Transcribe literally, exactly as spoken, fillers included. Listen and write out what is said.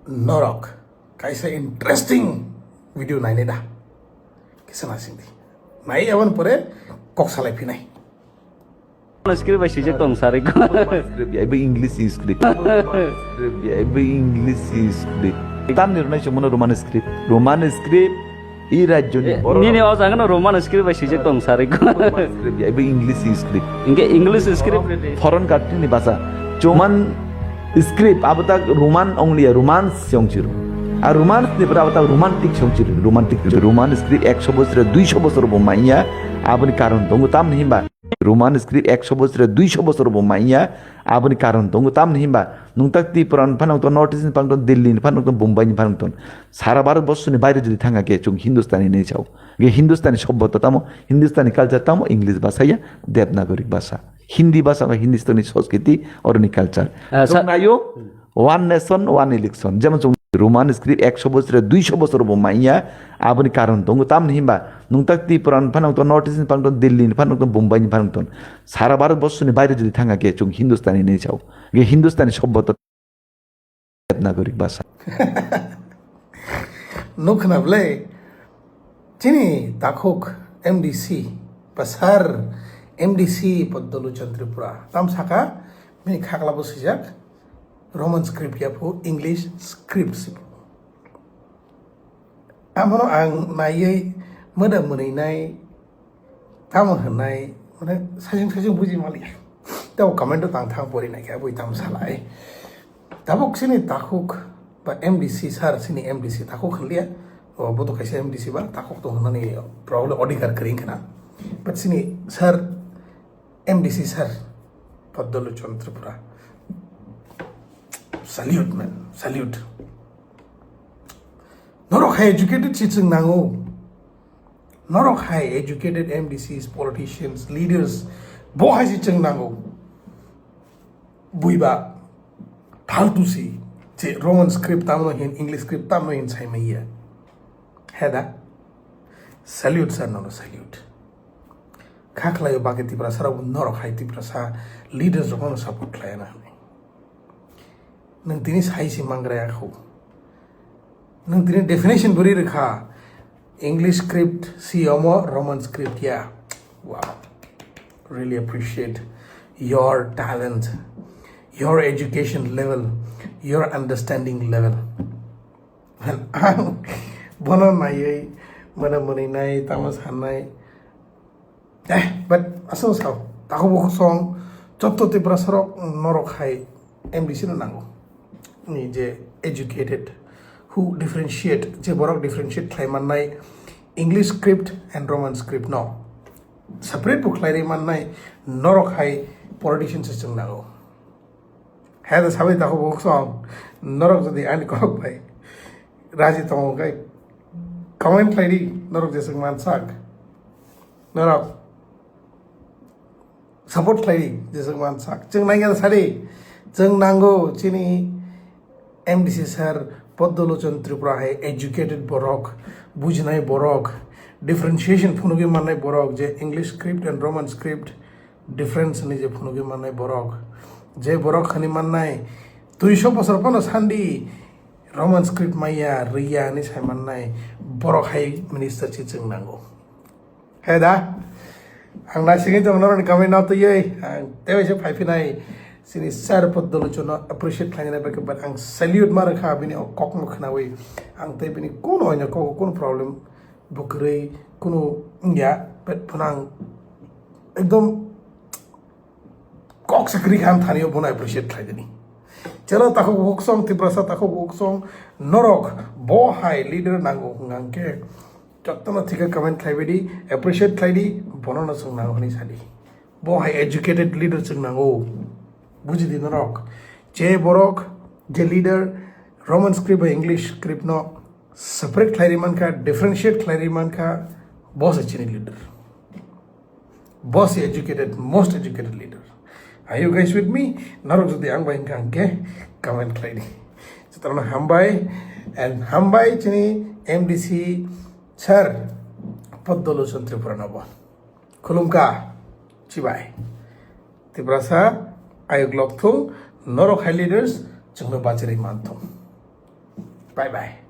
Norok kaisa interesting video nainai da? Kisa nasingdi. Nai aboni pore kok salai phinai. Script bai swijak tong sari ko. Script ya, ibo English script. Script ya, ibo English script. Tamni rwnai chwngmano Roman script. Roman script, i rajyoni borok. Nini o jagano Roman script bai swijak tong sari ko. Script ya, ibo English script. Inke English script. Foreign country ni basa. Roman script, abo tak Roman only ya, Romance siyong chiro. A Romance ni bra abo tak romantic siyong chiro, romantic. Roman script ekso bosor, duiso bosor bo manya, aboni karon tongo tamni himba. Roman script ekso bosor, duiso bosor bo manya, aboni karon tongo tamni himba. Nung tak Tripura ni phano ton, North East ni phano ton, Delhi ni phano ton, Bombay ni phano ton. Sara Bharat borsoni baire jodi thanga ke chung Hindustani ni chao. Ge Hindustani sobbota tamo, Hindustani culture tamo, English bhasha ya, Devanagari bhasha. Hindi bhasha ba Hindustani sanskriti, oroni culture. Ah, sa- Chung nayo, one nation, one election. Jemon chung Roman script ekso bosor, duiso bosor bo manya, aboni karon tongo tamni himba. Nung tak Tripura ni phano ton, North East ni phano ton, Delhi ni phano ton, Bombay ni phano ton. Sara Bharat borsoni baire jodi thanga ke chung Hindustani ni chao. Ge Hindustani sobbota Devanagari bhasha. Nuk khna ble, chini takhuk M D C, ba sir M D C Poddolochon Tripura. Tam saka, bini khakla bo swijak, Roman script ya phu, English script si phu. Amono ang naiwi moda mwnwi nai, tamo hwnai, mane, sajing sajing buji maliya. Tabo comment o tang thang pori nai khe, abui tamo salai. Tabuk sini takhuk ba M D C sir, sini M D C takhuk hwnliya. O, bo to kaisa M D C ba, takhuk to hwnani probably odhikar kwrwi khna. But sini sir, M D C sir, Poddolochon Tripura. Salute, man, salute. Norok hai educated si chwng nango. Norok hai educated M D Cs, politicians, leaders, bo hai si chwng nango. Buiba, phaltu si, je Roman script tamno hin, English script tamno hin sai maya. Heda? Salute sir, nono salute. Kha khlaio bagwi Tiprasa rok norok hai Tiprasa leaders rok no support khlai na hwnwi. Nwng tini sai se mangra ya khu. Nwng tini definition bwrwi rwkha. English script si omo Roman script ya. Wow. Really appreciate your talent, your education level, your understanding level. Ang bono naiwi, bono mwnwi nai, tamo sanai. Eh, but aswk sao, takhuk bukhuk song, jotto Tiprasa rok norok hai M D C no nango. Ni je educated, who differentiate, je borok differentiate khlai mannai English script and Roman script no. Separate bo khlai rwi mannai norok hai politician se chwng nango. Hai da sabai takhuk bukhuk song, norok jodi ani kok bai raji tongo khe comment khlai di, norok jeswk mansak. Norok support khlai di, jeswk mansak. Chwng nai khe sadi, chwng nango chini M D C sir Poddolochon Tripura hai educated borok, bujinai borok, differentiation phunugwi mannai borok, je English script and Roman script difference ni je phunugwi mannai borok, je borok hani mannai duiso bosor phano sandi Roman script maya, rwya hinwi sai mannai borok hai minister se chwng nango. He da? Ang naisingwi tong norokni comment no twiwi ang teibo se phai phinai chini sir Poddolochon no appreciate khlainani bagwi, but ang salute ma rwkha bini o kokno khnawi. Ang tei bini kuno oino kogo kuno problem bo kwrwi kuno wngya, but phano ang ekdom kok se kwrwi kha ang thani o bono appreciate khlai dini. Chwla takhuk bukhuk song, Tiprasa takhuk bukhuk song, norok bo hai leader nango hwnkha hwnkhe jotono thikhe comment khlai bai di, appreciate khlai di, bono no chwng nango hwnwi sa di. Bo hai educated leader chwng nango. Buji di norok. Je borok, je leader Roman script bai English script no separate khlai rwi mankha, differentiate khlai rwi mankha, bo se chini leader. Bo se educated, most educated leader. Are you guys with me? Norok jodi ang bai hwnkha hwnkhe comment khlai di. Jotono hambai and hambai chini M D C sir Poddolochon Tripura no bo. Khulumkha, chibai. Tiprasa, ayuk lok thung, norok hai leaders, chwngno bachirwi man thung. Bye bye.